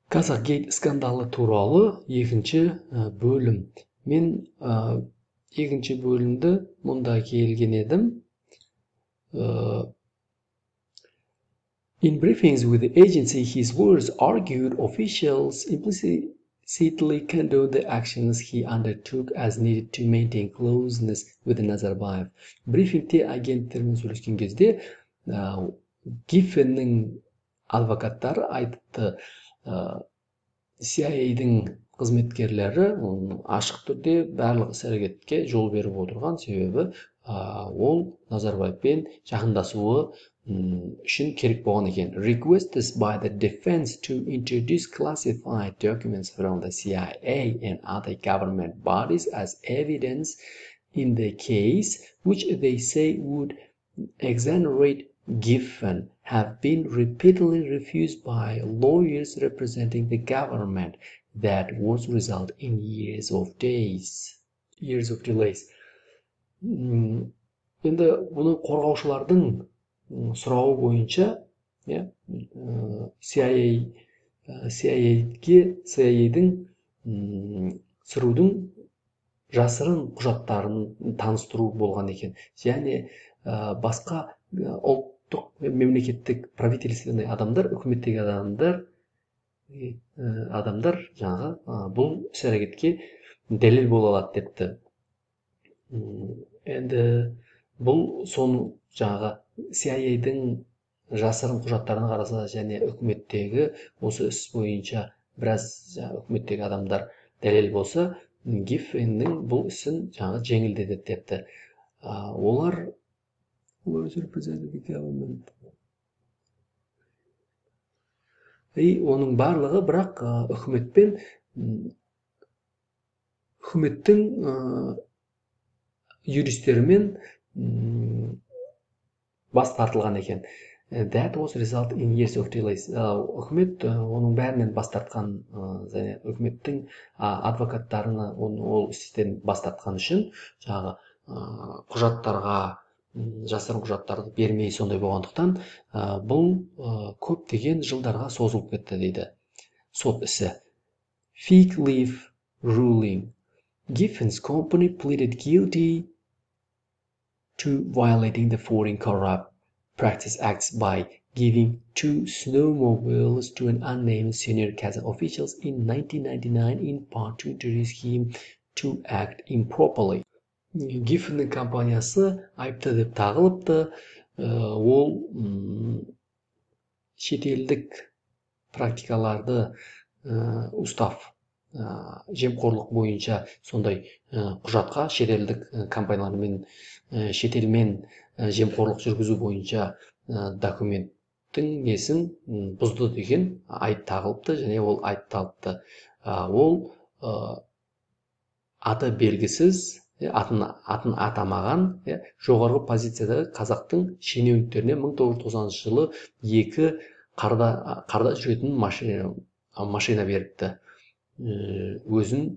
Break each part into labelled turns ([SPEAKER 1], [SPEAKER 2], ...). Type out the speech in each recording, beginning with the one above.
[SPEAKER 1] Казахгейт скандалы туралы екінші бөлім. Мен екінші бөлімді мұнда келген едім. In briefings with the agency, his lawyers argued officials implicitly condoned the actions he undertook as needed to maintain closeness with Nazarbayev. Брифингте агенттермен сөйлескен кезде Гиффеннің адвокаттары айтыпты, CIA-дің қызметкерлері ашық түрде барлық іс-әрекетке жол беріп отырған, себебі ол Назарбаевпен жақындасуы үшін керек болған екен. Requests by the defense to introduce classified documents from the CIA and other government bodies as evidence in the case, which they say would exonerate Giffen, have been repeatedly refused by lawyers representing the government. That would result in years of days, years of delays. Енді бұны қорғаушылардың сұрауы бойынша, иә, CIA-ге, CIA-дің ЦРУ-дың жасырын құжаттарын таныстыру болған екен. Және басқа ұлттық мемлекеттік правительственный адамдар, үкіметтегі адамдар жаңағы бұл іс-әрекетке дәлел бола алады депті. Енді бұл соның жаңағы CIA-дің жасырын құжаттарына қараса және үкіметтегі осы іс бойынша біраз үкіметтегі адамдар дәлел болса, Гиффеннің бұл ісін жаңағы жеңілдетеді депті. Олар и оның барлығы бірақ үкіметпен, үкіметтің юристтерімен бас тартылған екен. That was result in years of delays. Үкімет оның бәрінен бас тартқан, және үкіметтің адвокаттарына ол істен бас тартқан үшін жаңағы құжаттарға, жасырын құжаттарды бермей сондай болғандықтан, бұл көптеген жылдарға созылып кетті дейді сот ісі. Fig leaf ruling. Giffen's company pleaded guilty to violating the Foreign Corrupt Practice Act by giving 2 snowmobiles to an unnamed senior Kazakh officials in 1999 in part to introduce him to act improperly. Гиффеннің компаниясы айыпты деп тағылыпты. Ол шетелдік практикаларды, устав, жемқорлық бойынша сондай құжатқа шетелдік компаниялармен, шетелмен жемқорлық жүргізу бойынша документтің несін бұзды деген айып тағылыпты және ол айыпталыпты. Ол аты белгісіз, атын атамаған, жоғарғы позициядағы қазақтың шенеуніктеріне 1990 жылы 2 қарда жүретін машина беріпті. Өзін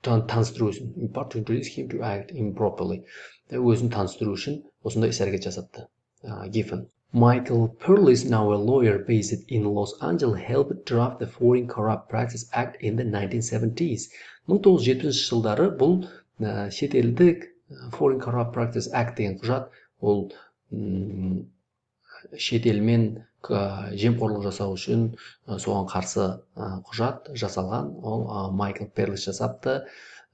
[SPEAKER 1] таныстыру үшін, in part to introduce him to act improperly. Өзін таныстыру үшін осындай іс-әрекет жасапты. Giffen. Michael Perlis, now a lawyer based in Los Angeles, helped draft the Foreign Corrupt Practices Act in the 1970s. 1970 жылдары бұл шетелдік Foreign Corrupt Practices Act деген құжат, ол шетелмен жемқорлық жасау үшін, соған қарсы құжат жасалған. Ол Майкл Перлис жасапты.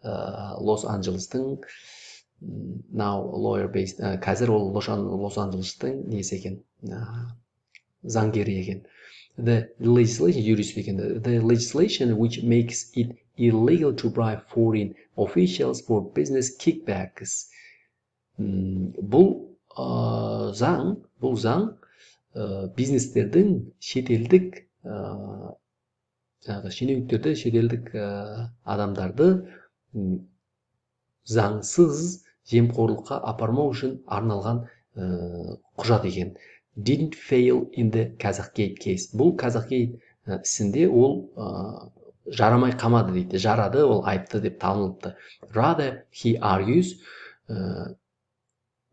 [SPEAKER 1] Лос-Анджелестің, now lawyer based, қазір ол Лос-Анджелестің несі екен, заңгері екен. The legislation, юрист екен. The legislation which makes it illegal to bribe foreign officials for business kickbacks. Бұл заң, бизнестердің шетелдік, жаңағы шенеуніктерді, шетелдік адамдарды заңсыз жемқорлыққа апармау үшін арналған құжат екен. Didn't fail in the Kazakhgate case. Бұл Kazakhgate ісінде ол жарамай қамады дейді. Жарады, ол айыпты деп танылыпты. Rather, he argues,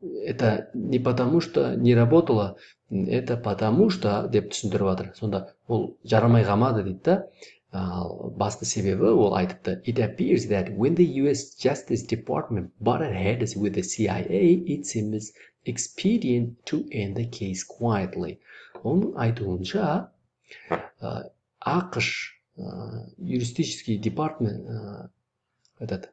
[SPEAKER 1] это не потому, что не работало, Это потому что деп түсіндіріп жатыр. Сонда ол жарамай қалмады дейді да. Ал басты себебі ол айтыпты: "It appears that when the US Justice Department butted heads with the CIA, it seems expedient to end the case quietly." Оның айтуынша, АҚШ юристический департамент, этот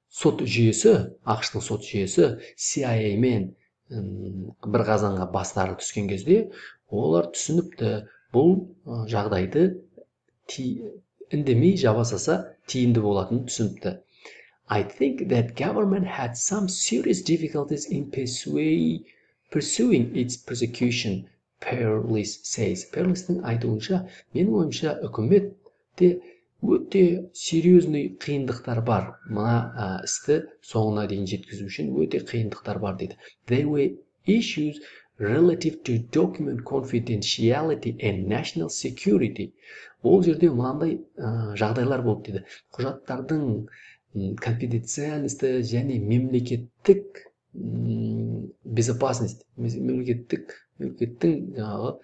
[SPEAKER 1] сот жүйесі, АҚШ-тың сот жүйесі CIA мен бір қазанға бастары түскен кезде олар түсініпті, бұл жағдайды үндемей жаба салса, тиімді болатынын түсініпті. "I think that government had some serious difficulties in pursuing its prosecution," Perlis says. Перлистің айтуынша, менің ойымша, үкіметте өте серьезный қиындықтар бар. Мына істі соңына дейін жеткізу үшін өте қиындықтар бар дейді. "There were issues relative to document confidentiality and national security." Ол жерде мынандай жағдайлар болды дейді. Құжаттардың конфиденциальности және мемлекеттік безопасность, мемлекеттік, мемлекеттің жаңағы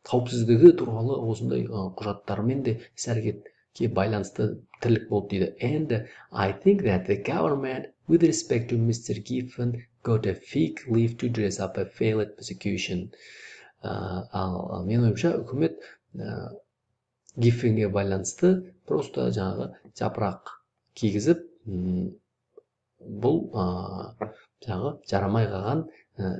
[SPEAKER 1] қауіпсіздігі туралы осындай құжаттармен де іс әрекетке байланысты тірлік болды дейді. "And I think that the government, with respect to Mr. Giffen, got a fig leaf to dress up a failed prosecution." Ал менің ойымша, үкімет Гиффенге байланысты просто жаңағы жапырақ кигізіп, бұл жаңағы жарамай қалған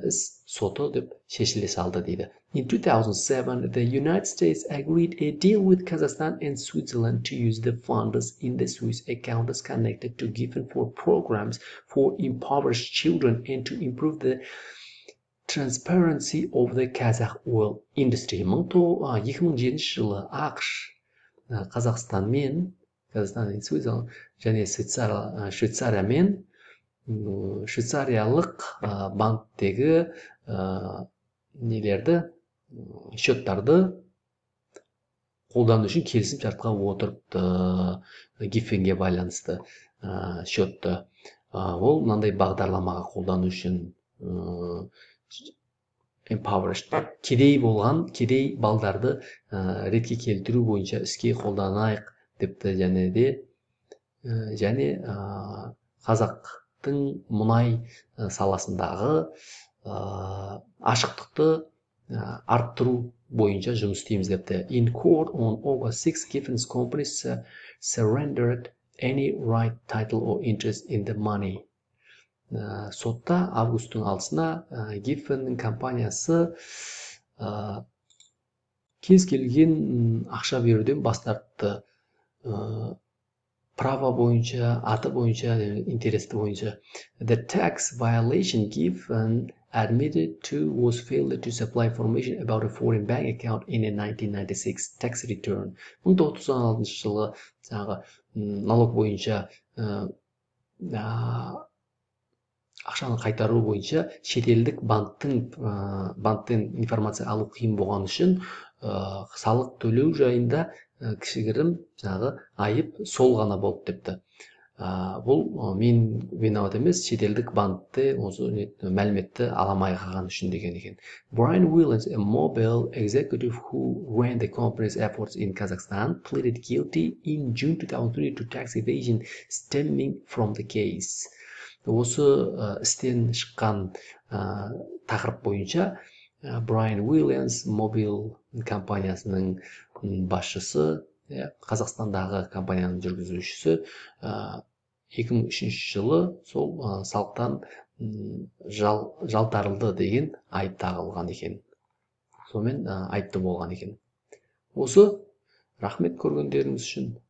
[SPEAKER 1] іс соты деп шешіле салды дейді. In 2007, the United States agreed a deal with Kazakhstan and Switzerland to use the funds in the Swiss accounts connected to Giffen for programs for impoverished children and to improve the transparency of the Kazakh oil industry. 2007 жылы АҚШ Қазақстанмен, Қазақстан, және Швейцариямен швейцариялық банктегі нелерді, счеттарды қолдану үшін келісім шартқа отырыпты. Гиффенге байланысты счетты ол мынандай бағдарламаға қолдану үшін, impoverished, кедей болған, кедей балдарды ретке келтіру бойынша іске қолданайық депті. Және де және қазақтың мұнай саласындағы ашықтықты арттыру бойынша жұмыс істейміз депті. In court on August 6, Giffen's company surrendered any right, title or interest in the money. Сотта августтың 6-сына Гиффеннің компаниясы кез келген ақша беруден бас тартты, право бойынша, аты бойынша, интересті бойынша. The tax violation Giffen admitted to was failure to supply information about a foreign bank account in a 1996 tax return. 1996 жылы жаңағы налог бойынша ақшаны қайтару бойынша шетелдік банктің, банктен информация алу қиын болған үшін салық төлеу жайында кішігірім жаңағы айып сол ғана болды депті. Бұл мен виноват емес, шетелдік банкте осы мәліметті ала алмай қалған үшін деген екен. Brian Williams, a Mobil executive who ran the company's efforts in Kazakhstan, pleaded guilty in June 2003 to tax evasion stemming from the case. Осы істен шыққан тақырып бойынша Брайан Уильямс, Мобил компаниясының басшысы, иә, Қазақстандағы компанияның жүргізушісі, 2003 жылы сол салықтан жалтарылды деген айып тағылған екен. Сонымен айыпты болған екен. Осы, рахмет көргендеріңіз үшін.